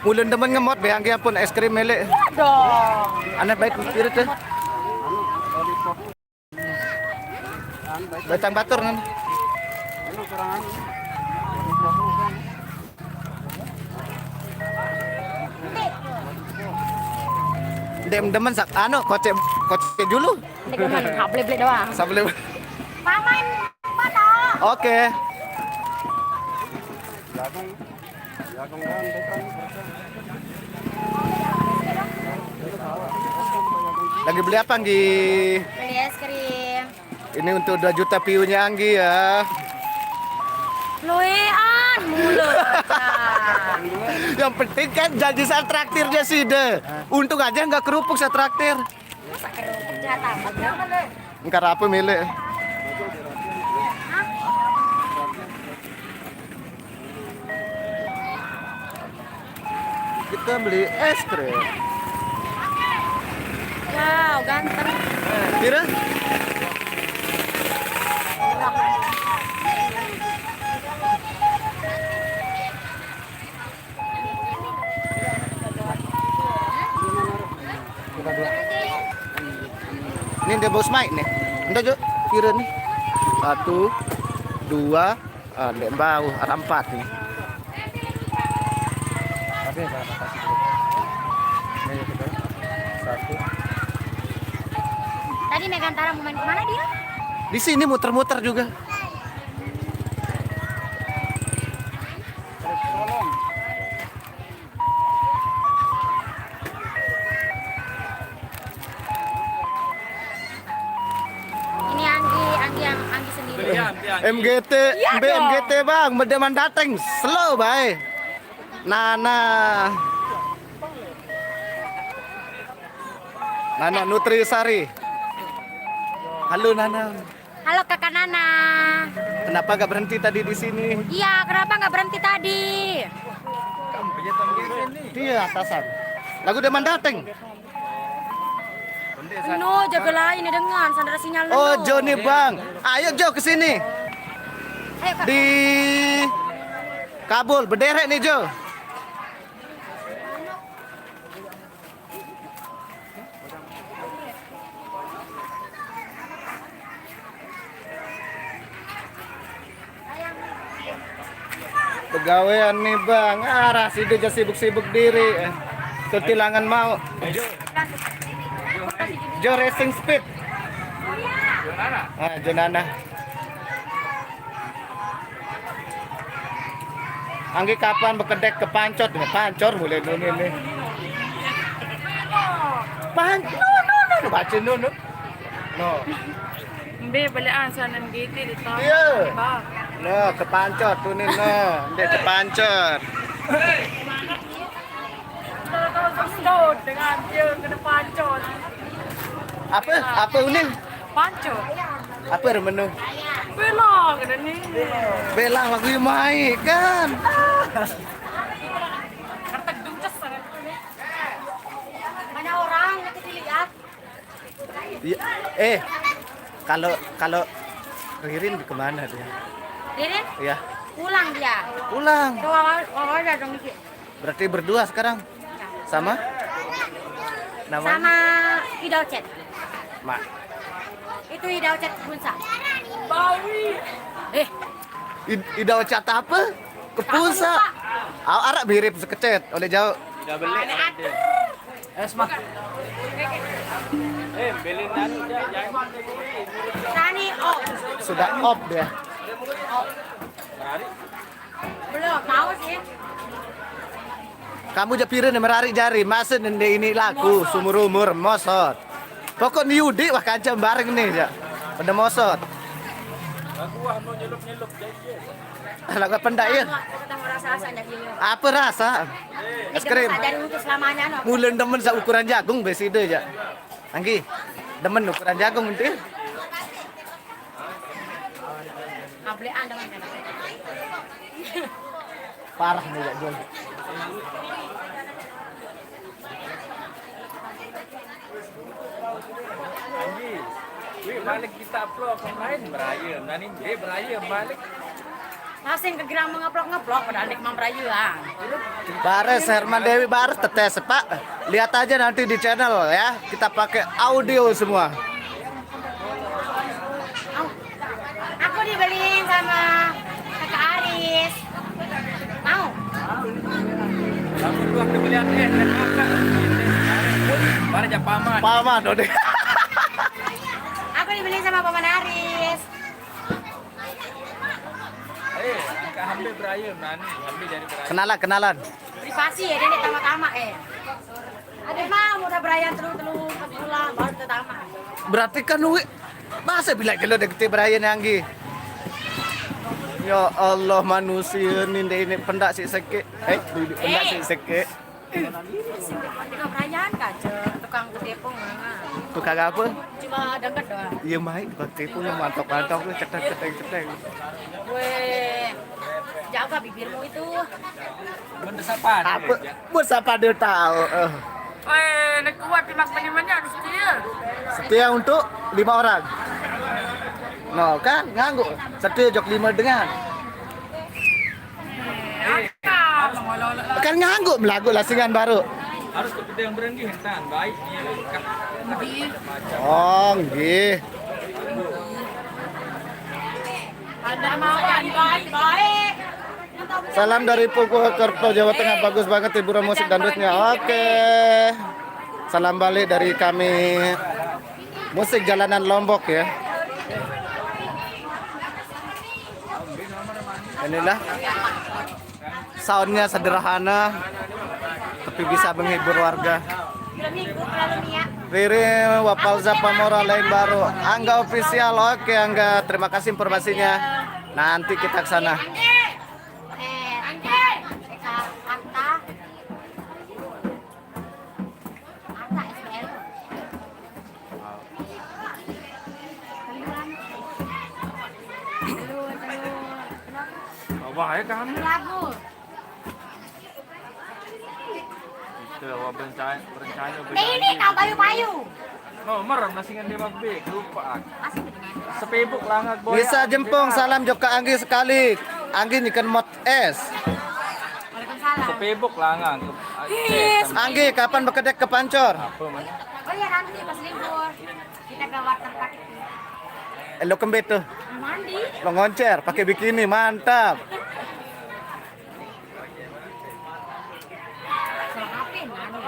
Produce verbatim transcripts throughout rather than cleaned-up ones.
Mula demen ngemot, be, Anggi, ampun, es krim mele. Aduh. Aneh baik spirit deh. Batang batur kan. Dem demen sak anu, kocek, kocek dulu. Ndeq demen, hable-ble doang. Sable. Paman, foto. Oke. Lagi beli apa, Anggi? Beli es krim. Ini untuk dua juta view-nya Anggi ya. Luean mulu. Yang penting kan janji saya traktir dia sih deh. Untung aja nggak kerupuk saya traktir. Masa kerupuk jatah? Engkar apa milik? Kita beli es krim. Wow, ganteng. Pira? Ini dia bos Mike nih. Entar, Juk. Pira nih? Satu, dua, ah, ndeq bau, ada empat nih. Oke, berapa kasih dulu? Ini kita. Satu. Tadi Megantara mau main kemana dia? Di sini muter-muter juga. Ini Anggi, Anggi yang, Anggi sendiri. M G T, iya B M G T dong. Bang, medeman dateng, slow bae. Nah, nah. Nana Nutrisari. Halo, Nana. Halo, Kakak Nana. Kenapa nggak berhenti tadi di sini? Iya, kenapa nggak berhenti tadi? Dia atasan. Lagu demen dateng. No, jaga lain ya dengan sandera sinyal. Oh, no. Joni Bang. Ayo, Jo, ke sini. Ayo, Kak. Di Kabul, berderet nih, Jo. Pegawean nih, Bang. Arah situ aja sibuk-sibuk diri. Ketilangan mau. Jo Racing Speed. Ah, Jo Nana. Anggi kapan bekedek ke pancot? Ya, pancor mulai nunu nih. Pan-, no, no, no, no, baca no, no. No. Mbe beleqan sanan gete di tahu. Iya. Bang. No, kepancot tuh nih, no. Ndeq kepancot. Dengan dia kena pancot. Apa? Apa unin? Pancot. Apa remenu? Bela kena ni. Bela lagu yang mai kan. Mana orang itu dilihat? Iya, eh, kalau, kalau Ririn kemana dia? Ririn? Iya. Pulang dia. Pulang. Tuh, wawa, wawa ada dong, Ki. Berarti berdua sekarang? Sama? Namanya? Sama Ida Ocet. Mak. Itu Ida Ocet Bunsa. Bawi. Eh. Id-, Ida Ocet apa? Kepunsa. Aku lupa. Au-, araq mirip sekecet, oleh jauh. Udah beli. Aneh atur. Es mah. Eh, belin anu, Cak, jangan. Sani, oh. Sudah off dia. Belum, mau sih. Kamu je pire ne merariq jari, mase nende ini laku, seumur-umur, mosot. Pokok ni udik wah kancam bareng ni, Cak. Pada mosot. Aku wah mau nyelup-nyelup, jari. Anak pendak, ya? Aku ketemu rasa-rasa, Cak, iya. Apa rasa? Es krim. Ini bisa jadi untuk selamanya, no. Mula demen saq ukuran jagung, be side, Cak. Anggi, demen ukuran jagung, enti. Ableqan demen. Parah nih, Cak, jual. Anji, wih, malik kita vlog lain beraye, nani dia beraye malik. Asing ke gerang ngeplok-ngeplok padahal nek mang perayaan. Bares Herman Dewi bares tetes, Pak. Lihat aja nanti di channel ya. Kita pakai audio semua. Au. Aku dibeliin sama Kakak Aris. Mau? Kamu dua kebelian es dan makan. Mana jam paman? Paman, Dode. Aku dibeliin sama Paman Aris. Eh, angka hambe beraye nani, hambe dari beraye. Kenalan, kenalan. Privasi ya, dia nek tama-tama eh. Ada mau udah berayan terus terus pulang baru tertama. Berarti kan wi masa bila gelo dek ti beraye nanggi. Ya Allah, manusia ni ndek ini pendak si seke. Eh, pendak si seke. Tiga perayaan kaca tukang kutepung mana? Tukang apa? Cuma deket doang. Iya, mai tukang kutepung yang mantap-mantap tu, cetek cetek cetek. Weh, jaga bibirmu itu. Bener sapa? Apa? Buat siapa dia tahu? Eh. Eh, nek kuat timak menimannya harus dia. Setia untuk lima orang. No kan nganggu. Setia jok lima dengan. Kan nganggu melagu lasingan baru. Harus ke pedang berenggi hentan, baik dia. Oh, nggih. Ada mau baik-baik. Salam dari Purwokerto, Jawa Tengah. Bagus banget hiburan musik dangdutnya. Oke. Salam balik dari kami. Musik jalanan Lombok ya. Inilah soundnya sederhana tapi bisa menghibur warga. Riri Wapalza Pamora lain baru. Angga Official. Oke Angga, terima kasih informasinya. Nanti kita ke sana. Eh, Angga. Eka Arta. Arta S B L. Wah, ya kan. Lagu. Itu wah berencana berencana. Ini kau payu-payu. Nomor nasingan dia mabik, lupa. Masih dengan. Sepibuk langak boy. Bisa jempong, salam jok Kak Anggi sekali. Anggi nyiken mot es. Waalaikumsalam. Sepibuk langak. Anggi, kapan bekedek ke Pancor? Apa mana? Oh ya nanti pas libur kita ke water park itu. Eh, lo kembet tuh. Mandi. Lo ngoncer pakai bikini, mantap. Selengkapin anu.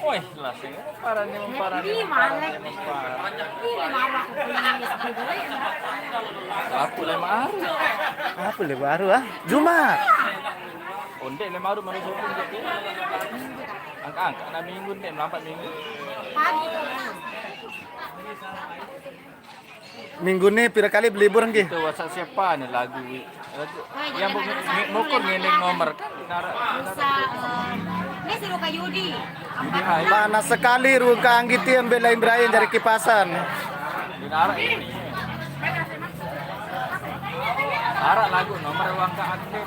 Woi, lah sing parah nih parah nih. Ini malah. Parah. Ini marah aku beli sepuluh ya. Aku lima hari. Apa le baru ah? Jumat. Onde lima hari mana sopun gitu. Angka-angka anak minggu nih, melampat minggu. Pagi tuh. Minggu nih pira kali belibur nggih? Itu WhatsApp siapa nih lagu? Lagu yang bu- ngi- ngukur ngiling nomor kan. Nara- Bisa. Eh, ini suruh ke Yudi. Empat Hai. Panas sekali ruang Kak Anggi, tiang belain Brian dari kipasan. Di nara ini. Nara lagu nomor uang ke aktif.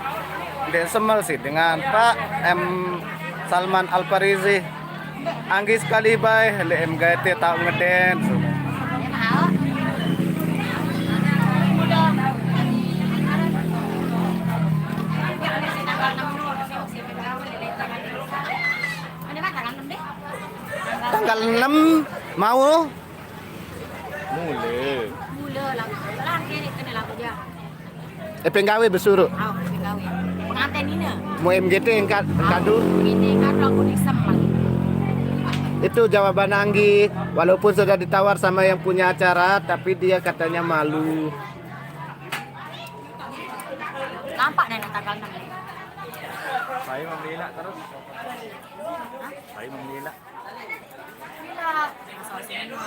Dek semel sih dengan Pak M Salman Al Farizi. Anggi sekali bay, le M G T tak ngedance. Tanggal enam mau Mule. Mula lah. Lah, kene kene lah kerja. eh penggawe besuru. Au, pegawai. Pengantin ini. Mau M G T engkat engkadu. Ini kan aku di semak. Itu jawaban Anggi. Walaupun sudah ditawar sama yang punya acara, tapi dia katanya malu. Nampak dari tanggal enam. Saya membela terus. Saya membela. Bila asal senior.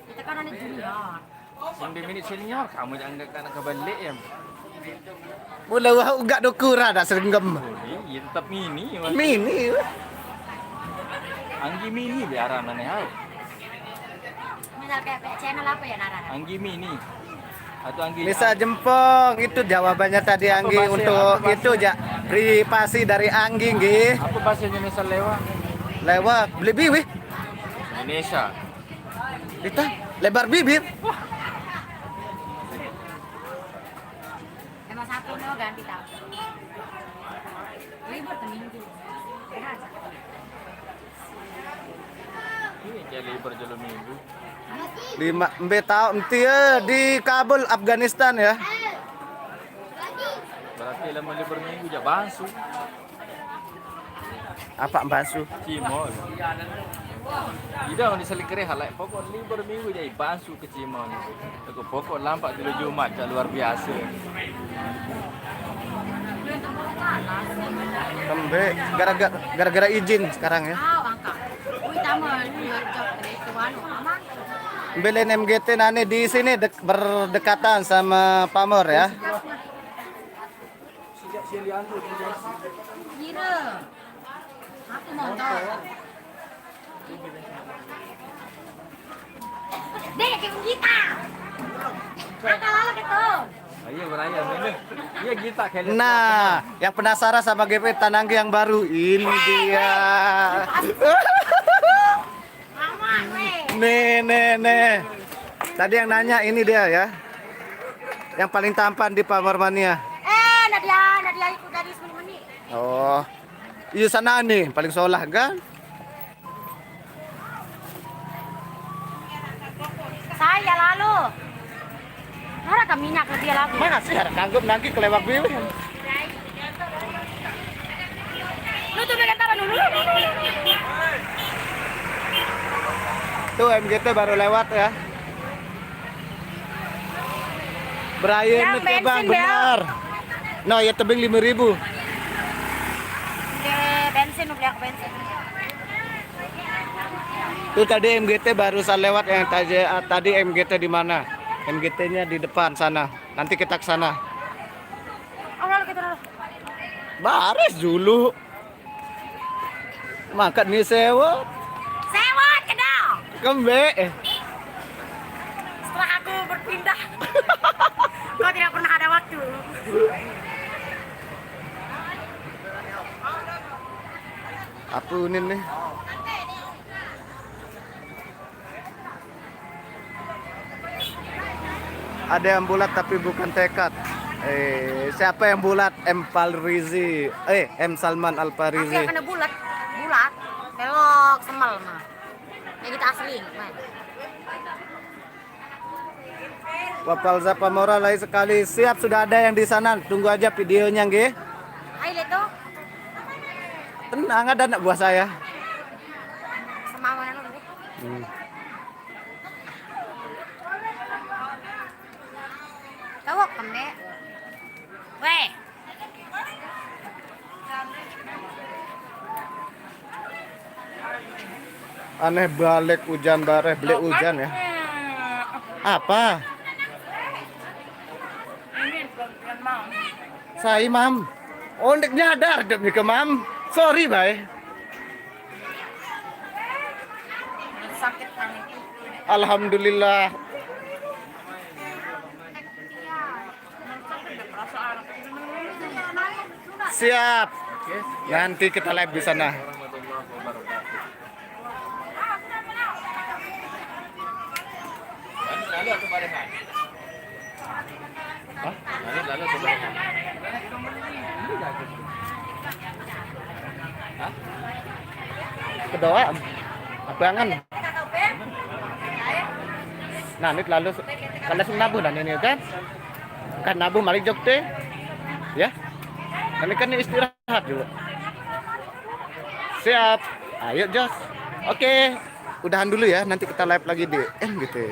Kita kan ada junior. Sambil minit senior, kamu jangan ke kanan kebalik ya. Mula wah ugak dokura dak serenggem. Iya tetap mini. Mas. Mini. Anggi mini biaran mana hau. Misal kayak channel apa ya Nara? Anggi mini. Atau Anggi. Bisa jempong itu jawabannya tadi Anggi bahasa- untuk apa bahasa- itu ja privasi dari Anggi nggih. Apa bahasa Indonesia lewat? Lewat beli biwih. Indonesia. Kita lebar bibir. Emang satu nih. Oh, ganti tahu. Libur tuh minggu. Ini kayak libur jelo minggu. Lima embe tahu enti ya di Kabul Afghanistan ya. Berarti lama libur minggu aja bangsu. Apa bangsu? Cimol. Ida mau diseling kere halai pokok libur minggu jadi bangsu ke Cimol. Aku pokok lampak dulu Jumat tak luar biasa. Embe gara-gara gara-gara izin sekarang ya. Ah, angkat. Wih, tambah ini ya, jok dari tuan, aman. Belen M G T nane di sini dek- berdekatan sama Pamor ya. Gila. Aku mau tahu. Dek, kayak kita. Kata lalu gitu. Ayo beraya mana? Iya kita kayak Nah, yang penasaran sama G P Tanangge yang baru ini dia. Aman, weh. Nih, nih, nih. Tadi yang nanya ini dia ya. Yang paling tampan di Pamor Mania. Eh, Nadia, Nadia ikut dari sepuluh menit. Oh. Iya sana nih, paling solah kan? Saya lalu. Ada ke minyak lebih lagi. Mana sih harus kanggup nanti kelewat biwih. Lu tuh pengen taruh dulu. Tuh M G T baru lewat ya. Brian Yang nih, Bang, bensin, Bel. Benar. No, ya tebing lima ribu. Oke, bensin, lu beli aku bensin. Tuh tadi M G T barusan lewat yang tadi, ah, tadi M G T di mana? M G T-nya di depan sana. Nanti kita ke sana. Oh, lalu kita dulu. Baris dulu. Makan nih sewa. Sewa kedong. Kembe. Eh, Setelah aku berpindah, kau tidak pernah ada waktu. Aku ini nih. Ada yang bulat tapi bukan tekad. Eh, siapa yang bulat? M Farizi. Eh, M Salman Al Aku yang Farizi. Kena bulat, bulat, belok semel mah. Kayak kita asli, man. Wapalza Pamora lain sekali. Siap, sudah ada yang di sana. Tunggu aja videonya nggih. Ayo lihat tuh. Tenang, ada anak buah saya. Sama mana lu? Hmm. Tahu kembe. Weh. Aneh balik hujan bareh beli hujan ya. Apa? Saya mam. Ondek nyadar demi ke mam. Sorry bay. Sakit tangan. Alhamdulillah. Siap. Nanti kita live di sana. Lalu aku balik kan. Hah? Lalu lalu aku balik kan. Ini lagi. Hah? Kedua, abangan. Nah, ini lalu kalau langsung nabuh dan ini kan. Kan nabuh malik jok teh. Ya. Ini kan istirahat juga. Siap. Ayo, Jos. Oke. Udahan dulu ya, nanti kita live lagi di M G T.